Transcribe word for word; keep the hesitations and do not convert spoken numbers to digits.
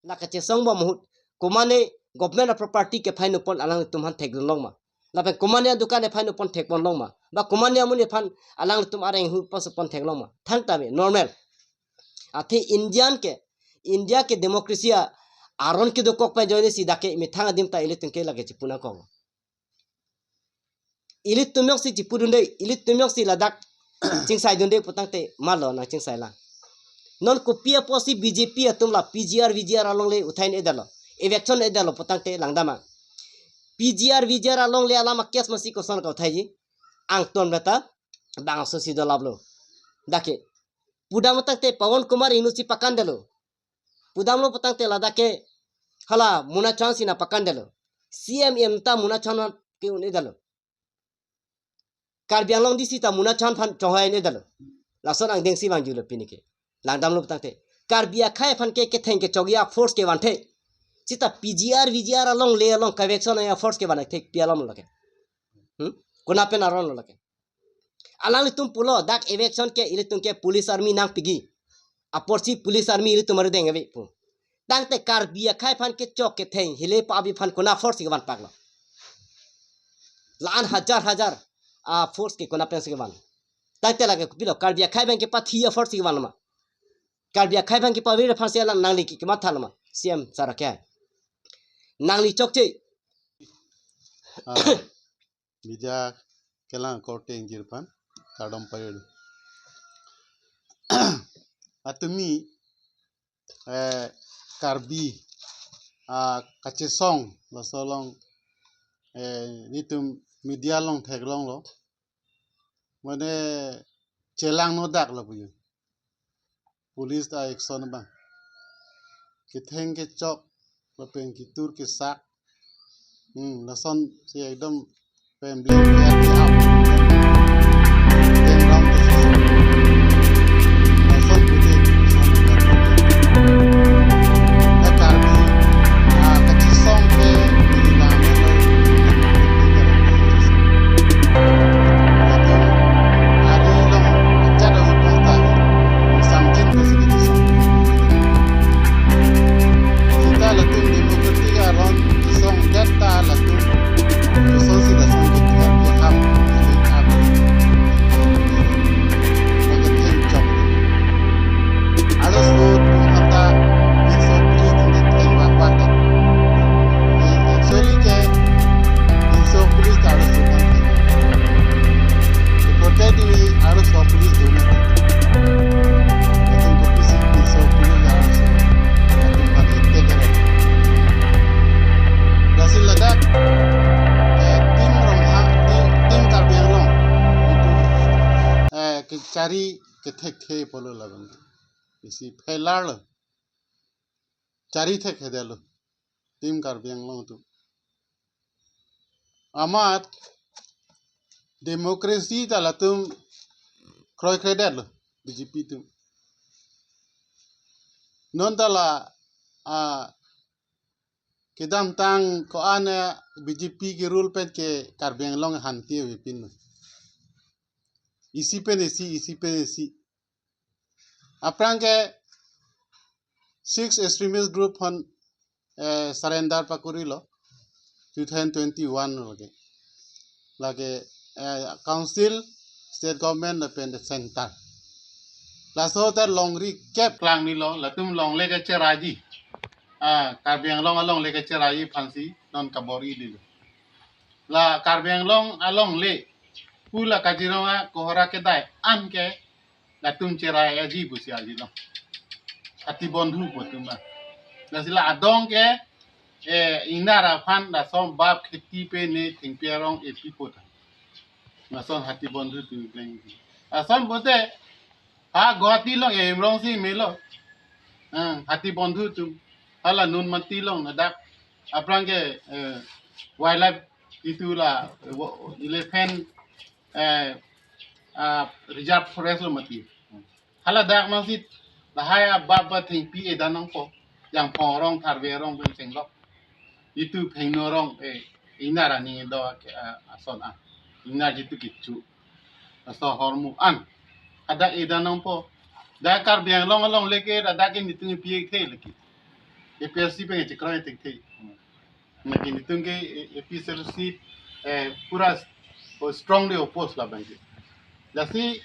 La kachesong bom ahut, komane government a-property ke phainupon alanglitum aphan thekdun long ma? Lapen komane adukan ke phainupon thekpon long ma? Ba komane amun aphan alanglitum areng hu pon supon thek long ma? Thangta me normal. Athe Indian ke, India ke democracy a aron kedokok pen ajoine si dak ke methang adim ta ilitum ke lake chipu nangkok. Ilitum jongsi chipudunde, ilitum jongsi ladak chingsaidunde putangte malo nangchingsai lang. Non kopi apotsi B J P atum la P G R V G R alongle uthai-un-edetlo, eviction edetlo putangte langdam ma? P G R V G R alongle alam a-case masi koson ka-uthaiji? Angton beta bangso si dolaplo. Dak ke pudam tangte Pawan Kumar Inut si pakandetlo. Pudamlo putangte ladak ke hala Mona Chauhan si nangpakandetlo. C M M ta Mona Chauhan ke un-edetlo. Karbi Anglong D C ta Mona Chauhan aphan chonghoi un-edetlo. Lason angdeng si vangjulo pini ke. Langdamlo putangte Karbi akhei aphan ke ketheng kechokji a-force kevanthe. Seta P G R V G R alongle along ka-eviction a-force kevan thekpi alam lo lake. Hmm? Kona pen aron lo lake? Alanglitum pulo dak eviction ke ilitum ke police army nangpiji. Apotsi police army ilitum arideng ave pu. Tangte Karbi akhei aphan kechok ketheng hile pa abi aphan kona force kevan paklo? La-an hajar hajar a-force ke kona pensi kevan? Tangte lake kopilo, Karbi akhei abang kepathi a-force kevan ma? Karbi akhei abang kepavir aphansi alang nangli ke kematha lo ma C M sir ke? Nangli chokche. Ah, media kelang korte ingjir aphan kardom payul. Atumi, eh, Karbi, ah, kachesong laso along, eh, nelitum media along theklonglo. Mane chelang nodak lo puyu. Police ta action abang. Ketheng kechok, lapen ketur kesak. Hmm, lason si ekdom pemble ya di hap. Ketheng ram ke sisi. Lason pute, lason pute. Karbi, ah, kachesong ke, di lang lo. Latum, ari along, ajat along pangta, samjin ko sigi chisong. Seta latum democratic aron chisongdet ta latum, chisong si lason ke keham, keham. Bagi keham chok. Arloso atum aphanta, Inso police atum ke theng bak bak det. Eh, actually ke, Inso police ta arloso atum theng. Ke protect ni arloso police do na. Atum ke pisi Inso police ta arloso atum aphan attack kere. Lasi ladak, eh, team Ronghang, team, team Karbi Anglong. Itu, eh, kechari kethekthe pulo labang. Isi phelar lo. Chari thekthedetlo. Team Karbi Anglong atum. Amat democracy ta latum kroikredetlo B J P atum. Non ta la, ah, kedamtang ko-an, eh, B J P ke rule pen ke Karbi Anglong hangti avepin. Isi pen isi, isi pen isi. Aphrang ke six extremist group aphan, eh, surrender pakurilo two thousand twenty-one lake. Lake, eh, council, state government lapen the center. Laso ta longri kep klang ni lo, latum longle kecheraiji. Ah, Karbi Anglong alongle kecheraiji aphansi non kabor-i dilo. La Karbi Anglong alongle pu la Kaziranga Kohora kedai an ke latum cherai aji pusi aji lo. Hati Bondhu pu atum ma. Lasi la adong ke, eh, ingnar aphan lason bap kheti pen ne thengpi arong epi pota. Lason Hati Bondhu atum kleng. Lason pute, ha Guwahati along, eh, Imrong si melo. Ah, Hati Bondhu atum. Hala Nunmati along ladak. Aphrang ke, eh, wildlife itu la, eh, wo-, elephant, eh, ah, reserve forest lo mati. Haladak nangsi lahai abap ba thengpi edan nangpo. Jangphong arong, Tharve arong pen chenglok. Itu Phengno arong, eh, ingnar aning do ke, ah, ason ah. Ingnar jitu kichu. Aso hormu an. Ada edan nangpo. Da Karbi Anglong alongle ke, da da ke nitung pi ek the lagi. APHLC pen chekroi thekthek. Lasi nelitum ke APHLC eh, pura strongly oppose labang ke. Lasi